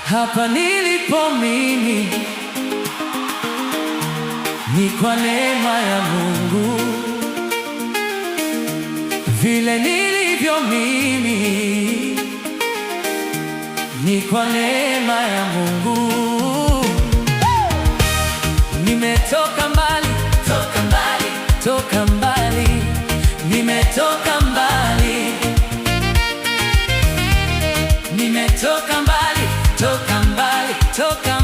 Hapa nilipo mimi ni kwa neema ya Mungu, vile nilivyo mimi ni kwa neema ya Mungu. Nimetoka mbali, toka mbali, toka mbali, nimetoka mbali, nimetoka mbali, toka mbali, toka